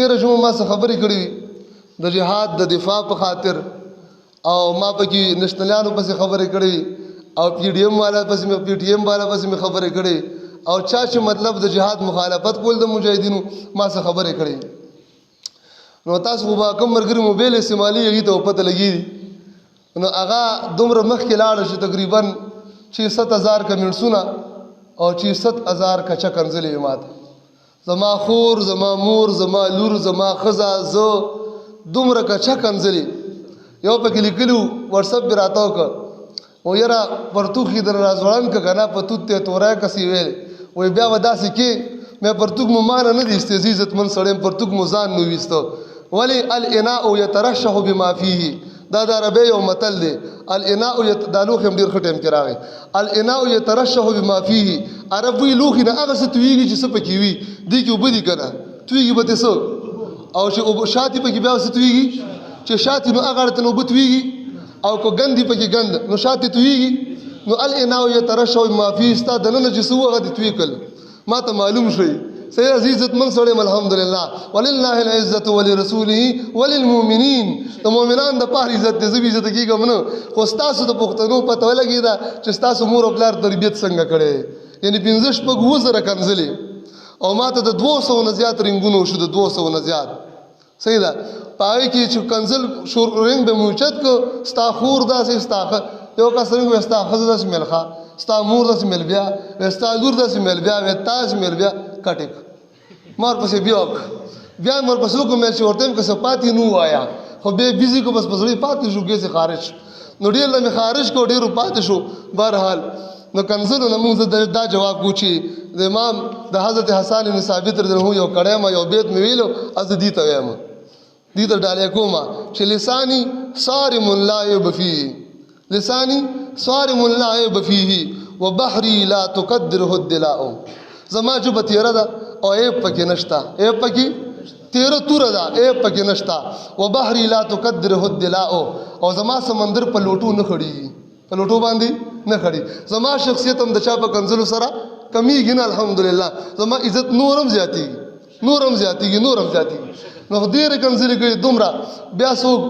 تیره جمعه ما څه خبرې کړې د جهاد د دفاع په خاطر، او ما پکې نشنلیانو پسې خبرې کړې، او پی ډي ایم والا پسې مې، پی ټي ایم والا پسې مې خبرې کړې، او چا چې مطلب د جهاد مخالفت کول د مجاهدینو، ما څه خبرې کړې. نو تاسو خو به کوم ملګري موبایل استعمالي، هغې ته پته لګي. نو هغه دومره مخکې لاړ چې تقریبا چې 7000 کمنټسونه او چې 7000 کچه کنځلې وې ماته. زما خور، زما مور، زما لور، زما ښځه، زه دومره کچه کنځلې. یو پکې لیکلي وو، واټساپ مې راته وکړ، و یاره پرتوخ یې در راځوړند که که نه په توت ته توری کسې ویل، وایي بیا به داسې کې مې پرتوګ مو مانه نه دی ایستی، زه عزتمن سړی یم، پرتوګ مو ځان نو ویسته. ولې؟ الاناء یترشح بما فیه، دا د عربۍ یو متل دی. الاناء یت، دا لوښی هم ډېر ښه ټایم کې راغی. الاناء یترشح بما فیه، عرب وایي لوښي نه هغه څه تویږي چې څه پکې وي. دې کې اوبه دي که نه، تویږي به ترې څه؟ او چې اوبه شاتې پکې بیا څه تویږي؟ چې شاتې نو هغه اړته نو اوبه تویږي، او که ګند پکې ګند نو شاتې تویږي. نو الاناء یترشح بما فیه، ستا دننه چې څه وو هغه دې توی کړل. ما ته معلوم شوی سید عزیز عزتمن سړی، الحمدلله، ولله العزت ولرسوله وللمؤمنین، د مؤمنان د پاره عزت دې، زه بې عزته کېږم نه. خو ستاسو د پښتنو پته ولګېده چې ستاسو مور او پلار تربیت څنګه کړی. یعنی 5 6 7 زره کنځلې، او ما ته د 200 نه زیات رنګونو شو، د 200 نه زیات. صحیح ده، په هغې کې چې کنځل شور رنګ به مې اوچت کړ، ستا خور داسې، ستا یو کس رنګ وایي ستا ښځه داسې ملخه، ستا مور داسې مل بیا وایي، ستا لور داسې مل بیا وایي، تا داسې مل بیا کټې کړ. ما ورپسې بیا وکړ، بیا مې ورپسې وکړ، مې چې ورته ویم که څه پاتې نو وایه، خو بیا بیزي کو بس په زړه پاتې شو، ګیسې خارج شو. نو ډېر له مې خارج کړو، ډېرو پاتې شو. بهرحال نو کنځلو نه موږ دا جواب کو چې د امام د حضرت حسان بن ثابت رضی الله یو کړی ما یو بیت مې ویلو، از دې ته وایم، دې ته ډالۍ کوم چې لسانی صارم لا عیب فيه، لسانی صارم لا عیب فيه وبحري لا تقدره الدلاء. زما ژبه تیره ده او عیب پکې نشته، عیب پکې تیره توره ده، عیب پکې نشته. وبحري لا تقدره الدلاء، او زما سمندر په لوټو نه خړیږي، په لوټو باندې نه خړي. زما شخصیت هم د چا په کنځلو سره کمیږي نه، الحمدلله، زما عزت نورم زیاتیږي، نورم زیاتیږي، نورم زیاتیږي. نو ډېرې کنځلې کړي دومره. بیا څوک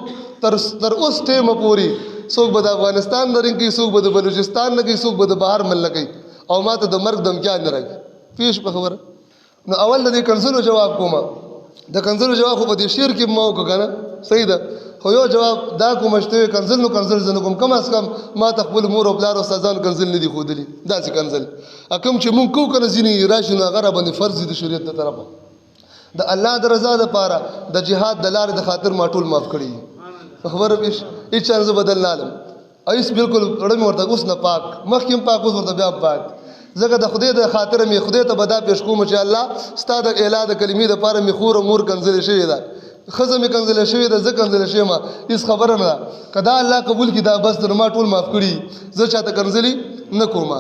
تر اوس ټیمه پورې څوک به د افغانستان نه رنګ کوي، څوک به د بلوچستان نه کوي، څوک به د بهر مل نه کوي، او ما ته د مرګ دمکیان نه راکوي. پېښ په خبره. نو اول د دې کنځلو جواب کوم. د کنځلو جواب خو په دې شعر کې ما وکړ که نه، صحیح ده. خو یو جواب دا کوم چې ته کنځل، نو کنځل زه نه کوم. کم از کم ما ته خپل مور او پلار استادانو کنځل نه دي ښودلي، داسې کنځل کوم چې مونږ کوو که نه، ځینې راشي نو هغه راباندې فرض دي د شریعت د طرفه. د الله د رضا دپاره، د جهاد د لارې د خاطر ما ټول معاف کړي. خبره پېښ، هېڅ چا زه بدل نه علم، هیڅ بالکل زړه مې ورته اوس نه پاک، مخکې هم پاک، اوس ورته بیا پاک، ځکه د خدای د خاطر مې خدای ته به دا پېښ کوم چې الله ستا د اعلا د کلمې دپاره مې خور او مور کنځلې شوې ده، ښځه مې کنځلې شوې ده، زه کنځلې شوی یم، هېڅ خبره نه ده. که دا الله قبول کړي دا بس ده، نو ما ټول معاف کړي، زه چاته کنځلې نه کوم.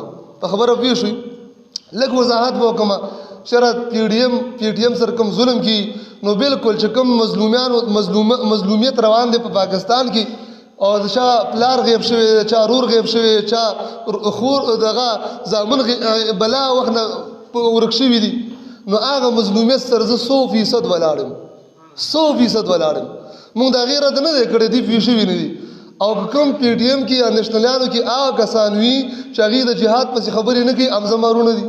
په خبره پوه شوئ؟ لږ وضاحت به وکړم. چېرې پی ډي ایم پی ټي ایم سره کوم ظلم کی، نو بالکل چې کوم مظلومیان مظلومیت روان دی په پاکستان کې، او د چا پلار غیب شوی، چا رور غیب شوی، چا خور دغه زامن بلا وخت نه ورک شوي دي، نو هغه مظلومیت سره زه 100% ولاړم، 100% ولاړم. موږ د هغې رد نه دی کړی، دي پوه شوي نه دي. او که کوم پی ټي ایم کې یا نشنلیانو کې هغه کسان وي چې هغوی د جهاد پسې خبرې نه کوي، هم زما وروڼه دي،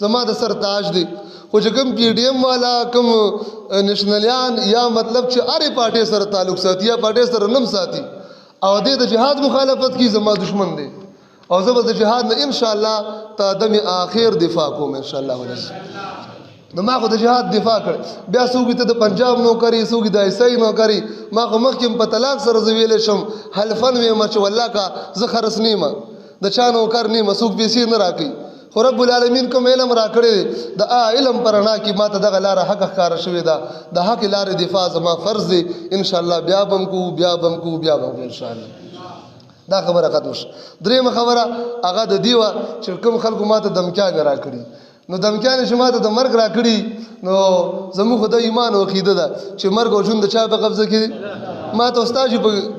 زما د سر تاج دی. خو چې کوم پی ټي ایم والا، کوم نشنلیان، یا مطلب چې هرې پارټۍ سره تعلق ساتي یا پارټۍ سره نم ساتي، او دې د جهاد مخالفت کوي، زما دشمن دی، او زه به د جهاد نه ان شاء الله تا دم آخر دفاع کوم ان شاء الله. ولس نو ما خو د جهاد دفاع کړ. بیا څوک ته د پنجاب نوکري، څوک د ایسای نوکري. ما خو مخکې په طلاق سره زه ویلی شم، حلفن ویم چې والله که زه خرڅ نه یم، د چا نوکر نه یم، څوک پیسې نه راکوي، خو رب العالمین کوم علم راکړی دی، د علم په رڼا کې ما ته دغه لاره حق ښکاره شوې ده. د حق لارې دفاع زما فرض دی، ان شاء الله بیا به هم کوو، بیا به هم کوو، بیا به هم کوو ان شاء الله. دا خبره ختم شو. درېیمه خبره هغه د دې وه چې کوم خلکو ما ته دمکیانې راکړي، نو دمکیانې چې ما ته د مرګ راکړي، نو زموږ خو د ایمان او عقیده ده چې مرګ او ژوند د چا په قبضه کې دی. ما ته استاد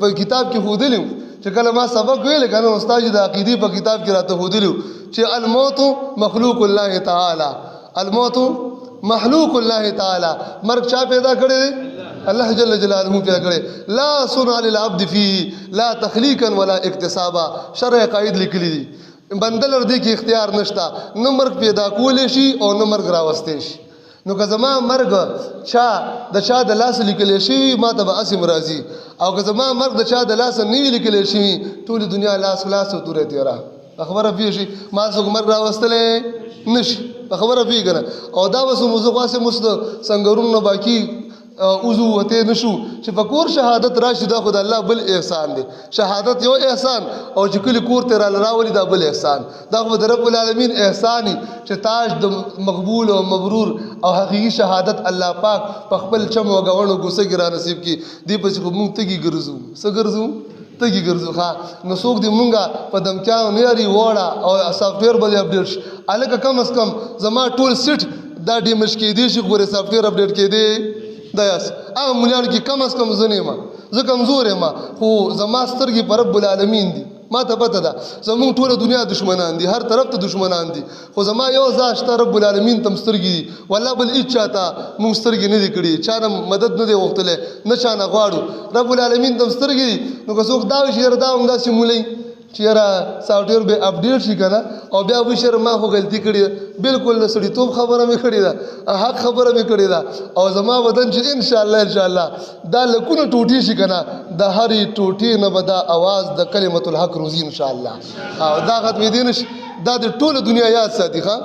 په کتاب کې ښودلي چې کله ما سبق ویل که نه، استاد د عقیدې په کتاب کې راته ښودلي چې الموت مخلوق الله تعالی، الموت مخلوق الله تعالی. مرګ چا پیدا کړی دی؟ الله جل جلاله پیدا کړی. لا صنع للعبد فيه لا تخليقا ولا اكتسابا. شرع قائد لیکلی دی، بنده لر دې کې اختیار نشته، نه مرګ پیدا کولی شي او نه مرګ راوستی شي. نو که زما مرګ چا د چا د لاسه لیکلی شوي، ما ته به هسې هم راځي، او که زما مرګ د چا د لاسه نه وي لیکلی شوي، ټولې دنیا لاس خلاص او توره تیره. په خبره پوه شي، ما څوک مرګ راوستلی نه شي. په خبره پوه که نه؟ او دا به څه موضوع خو هسې موږ د سنګرونو نه باقي وزو وته نشو چې په کور شهادت راشي، دا خو د الله بل احسان دی. شهادت یو احسان، او چې کلی کور ته راولي دا بل احسان. دا خو د رب العالمین احسان چې تاج د مقبول او مبرور او حقیقي شهادت الله پاک په خپل چم او غوڼو ګوسه کې را نصیب کی. دی پسې خو مونږ تګي ګرځو، څه ګرځو؟ تګي ګرځو. ښا نو څوک دې مونږه په دمکیانو نه یاري وړه او سافټویر به دې اپډیټ شي. هلکه کم از کم زما ټول سیټ دا ډیمج کېدی شي، ګورې سافټویر اپډیټ کېدی دا یاس. هغه مليانو کې کم از کم زه نه یم، زه کمزور یم، خو زما سترګې په رب العالمین دي. ما ته پته ده زمونږ ټوله دنیا دشمنان دي، هر طرف ته دشمنان دي، خو زما یو ځای شته، رب العالمین ته سترګې دي. والله بل هیڅ چاته مونږ سترګې نه دي کړي، چا نه مدد نه دی غوښتلی، نه چا نه غواړو، رب العالمین ته سترګې دي. نو که څوک دا وایي چې یاره دا همداسې مولئ چې یاره سافټویر به اپډیټ شي که نه، او بیا وایي چې یاره ما خو غلطي کړې ده، بالکل د سړیتوب خبره مې کړې ده، حق خبره مې کړې ده، او زما بدن چې انشاءالله انشاءالله دا لکونه ټوټې شي که نه، د هرې ټوټې نه به دا اواز د کلمة الحق روزي انشاءالله، او دا ختمېدی نه شي. دا د ټوله دنیا یاد ساتي. ښه.